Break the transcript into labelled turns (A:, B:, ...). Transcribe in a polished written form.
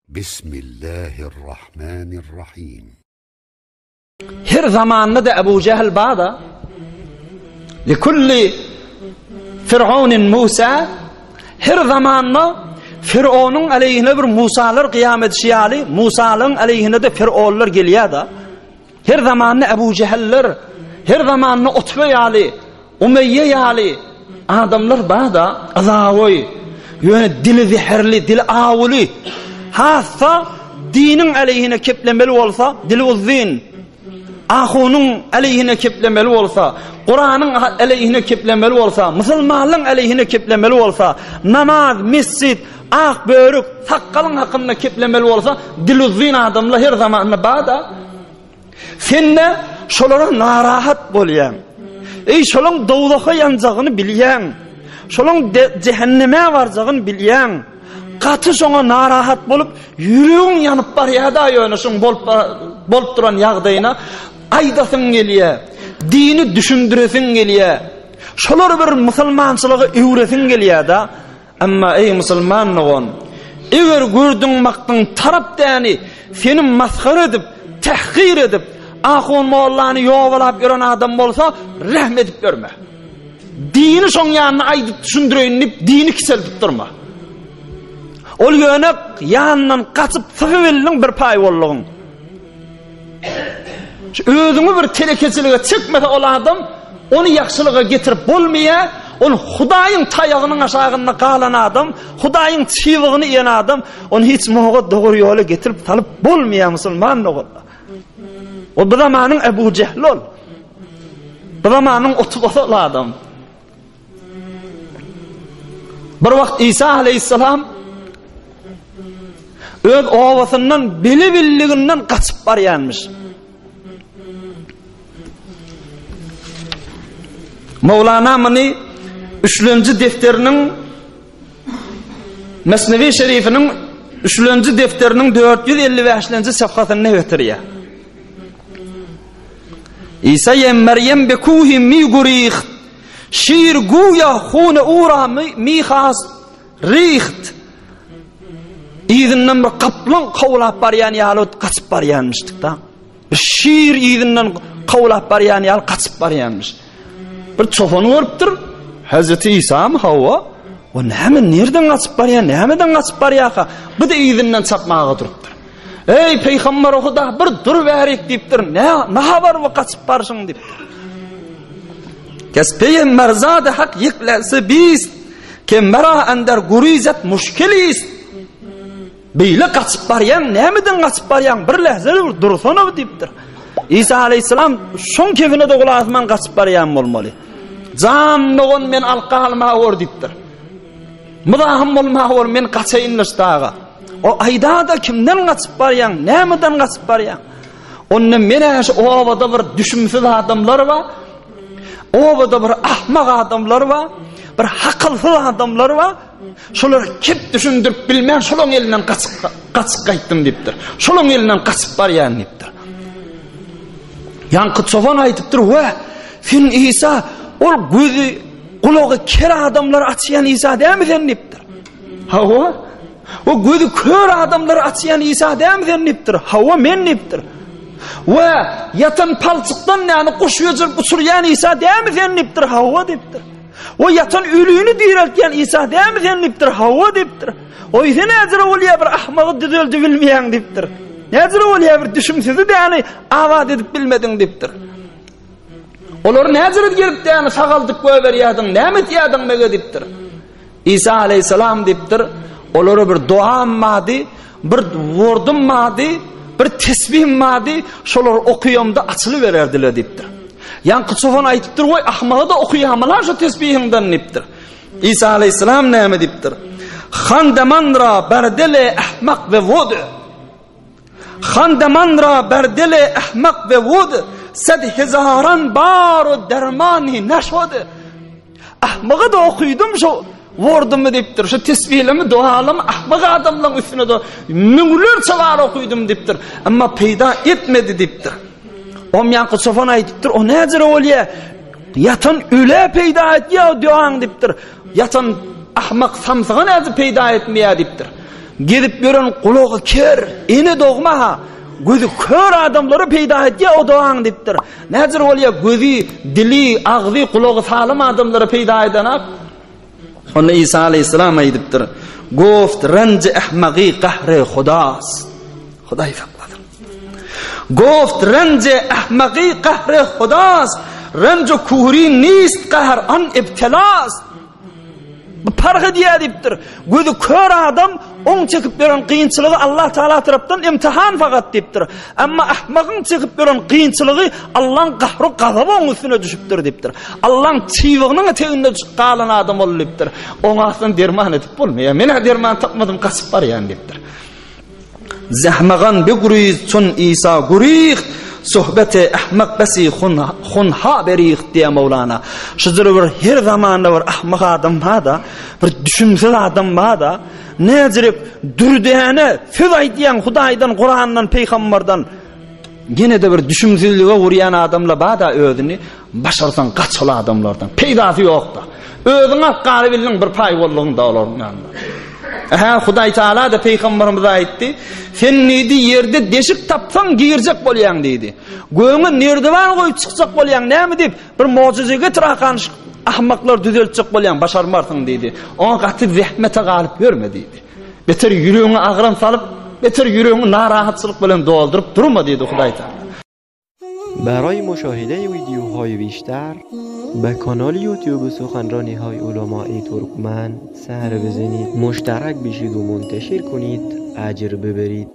A: Bismillahirrahmanirrahim.
B: Her zamanda-da Ebu Jehl bar-da. Likulli Firaunin Musa her zamanda Firawnyň aleyhine bir Musalar gyýam edişi ýaly, Musalaryň aleyhine-de Firawlar gelýär-de. Her zamanda Ebu Jeheller, her zamanda Utbe ýaly, Umeýýe ýaly adamlar bar-da, yzagoý, ýöne dili zäherli, dili awuly. Hassa diniň aleýhine keplemeli bolsa, dili uzyn. Ahunyň aleýhine keplemeli bolsa, Kuranyň aleýhine keplemeli bolsa, musulmanlyň aleýhine keplemeli bolsa, namaz, mesjid, ak börük, sakgalyň hakynda keplemeli bolsa, dili uzyn adamlar her zamanda bar-da. Sen-de şolara narahat bolýaň. Eý, şolaň dowzaha ýanjagyny bilýäň. Şolaň jähenneme barjagyny bilýäň. Gaty şoňa narahat bolup, ýüregiň ýanyp barýar-da ýöne şoň bolup bolup duran ýagdaýyna aýdasyň gelýär. Dini düşündiresiň gelýär. Şolary bir musulmançylyga öwresiň gelýär-de. Emma eý musulman dogan, eger gördüň bakdyň tarap däni seni masgara edip, tähgir edip, ahun mollany ýobalap ýören adam bolsa, rähm edip ýörme. Dini şoň ýanynda aýdyp düşündireýin diýip, dini kiçeldip durma. Ol ýöne ýanyndan gaçyp sypybildiň bir paý boldugyň. Şu özüňi bir telekeçilige çekmese ol adam, ony ýagşylyga getirip bolmaýar. Ol Hudaýyň taýagynyň aşagynda galan adam, Hudaýyň çybygyny iýen adam, ony hiç muga dogry ýola getirip salyp bolmaýar musulman doganlar. O bu zamanyň Ebu Jehl ol. Bu zamanyň Utbasy ol adam. Bir wagt Isa aleyhisselam öz obasyndan bili billiginden gaçyp barýanmyş. Mowlana muny üçlenji defteriniň Mesnevi Şerifiniň üçlenji defteriniň 455-nji safhasynda getirýär. Isa ýem Meryem bekuhi mi guriht Şir guýa hune ura mi has riht Yzyndan bir gaplaň kowlap barýan ýaly gaçyp barýanmyşdyk-da. Bir şir yzyndan kowlap barýan ýaly gaçyp barýanmyş. Bir çopan görüpdir. Hazreti İsa'my hawa? O näme nerden gaçyp barýar, nämeden gaçyp barýarka? Bu da yzyndan çapmaga durupdyr. Eý peýgamber Huda bir dur bärik diýipdir. Ne ne habar bu gaçyp barşyň diýipdir. Kes peýgamber zady hak ýeklese biz ke mera ender gurizet muşkil ist. Beýle gaçyp barýaň, nämeden gaçyp barýaň? Bir lähze bir dursana diýipdir. Isa aleyhisselam şoň kefine de gulak asman gaçyp barýan bolmaly. Jan dogan men alyp galma gör diýipdir. Muzahym bolma gör men gaçaýyn daga. O aýda-da kimden gaçyp barýaň, nämeden gaçyp barýaň? Onda men şu obada bir düşümsiz adamlar bar. Obada bir ahmak adamlar bar. Bir hakylsyz adamlar bar. Şolar kep düşündirip bilmän şolaň elinden gaçyp gaçyp gaýtdym diýipdir. Şolaň elinden gaçyp barýan diýipdir. Ýaňky çoban aýdypdyr, "We, sen Isa, ol gözi, gulagy ker adamlary açýan Isa dälmi sen?" diýipdir. Hawa. O gözi kör adamlary açýan Isa dälmi sen diýipdir. Hawa men diýipdir. We ýatan palçykdan näni guş bejerip uçurýan Isa dälmi sen diýipdir. Hawa diýipdir. O ýatan ölüni direltýän Isa dälmi sen diýipdir. Hawa diýipdir. Oý sen näjere bolýar bir ahmagy düzeldi bilmeýäň diýipdir. Näjere bolýar bir düşümsizi däni abat edip bilmediň diýipdir. Olary näjere gelip däni sagaldyp goýberýärdiň, näme etýärdiň mege diýipdir. Isa aleyhisselam diýipdir, olara bir doam bardy, bir wordum bardy, bir tesbihim bardy, şolary okuyamda açylybererdiler diýipdir. Ýaňky çopan aýdypdyr, "Woý, ahmaga-da okuýamylar şu tesbihiňden" diýipdir. Isa aleyhisselam näme diýipdir? Handamanra berdele ahmak we wod. Handamanra berdele ahmak we wod. Sad hezaran bar dermani neşod. Ahmaga-da okydym şu wordumy diýipdir. Şu tesbihlimi, dualamy ahmak adamlaryň üstüne-de müňlerçe bar okydym diýipdir. Emma peýda etmedi diýipdir. Om ýaňky çopan aýdypdyr, o näjere bolýar? Ýatan öle peýda etýär o duaň diýipdir. Ýatan ahmak samsyga nädip peýda etmeýär diýipdir. Gezip ýören gulagy ker, ene dogma-ha, gözi kör adamlary peýda edýär o dogaň diýipdir. Näjür bolýar gözi, dili, agzy, gulagy salam adamlary peýda edenak? Onda Isa aleyhisselam aýdypdyr. Goft renji ahmagy gahre hudas. Hudaý saklasyn. Goft renji ahmagy gahre hudas. Renji kuri nist gahr an ibtilas. Bu parh edýär diýipdir. Gözi kör adam oň çekip ýören kynçylygy Allah Taala tarapdan imtihan fakat diýipdir. Emma ahmagyň çekip ýören kynçylygy Allaň gahry gazaby oň üstüne düşüpdir diýipdir. Allaň çybygynyň eteginde düşüp galan adam ol diýipdir. Oňa aslan derman edip bolmaýar. Men-ä derman tapmadym, gaçyp barýan diýipdir. Zehmagan biguriz çun Isa guriht, Sohbeti ahmak besi hun hunha beriht diýýär Mowlana. Şu jyry bir her zamanda bir ahmak adam bar-da, bir düşümsiz adam bar-da, näjirek dürdäne söz aýdýaň Hudaýdan, Kurandan, peýgamberden. Ýene-de bir düşümsizlige urýan adamlar bar-da özüni Başarsaň gaç ol adamlardan. Peýdasy ýokda. Özüň alyp galybildiň bir paý boldugyňda olaryň ýanynda. Ähä, Hudaý Taala-da peýgamberimize aýtdy, Sen diýdi, ýerde deşik tapsaň girjek bolýaň diýdi. Gögüňe nerdiwan goýup çykjak bolýaň, näme diýip, bir mojize getir akan ahmaklar düzeltjek bolýaň, başarmarsyň diýdi. Oňa gaty zähmete galyp ýörme diýdi. Beter ýüregiňe agram salyp, beter ýüregiňi narahatçylyk bilen dolduryp durma diýdi Hudaý Taala.
C: برای مشاهده ویدیوهای بیشتر به کانال یوتیوب سخنرانی های علمای ترکمن سر بزنید مشترک بشید و منتشر کنید اجر ببرید.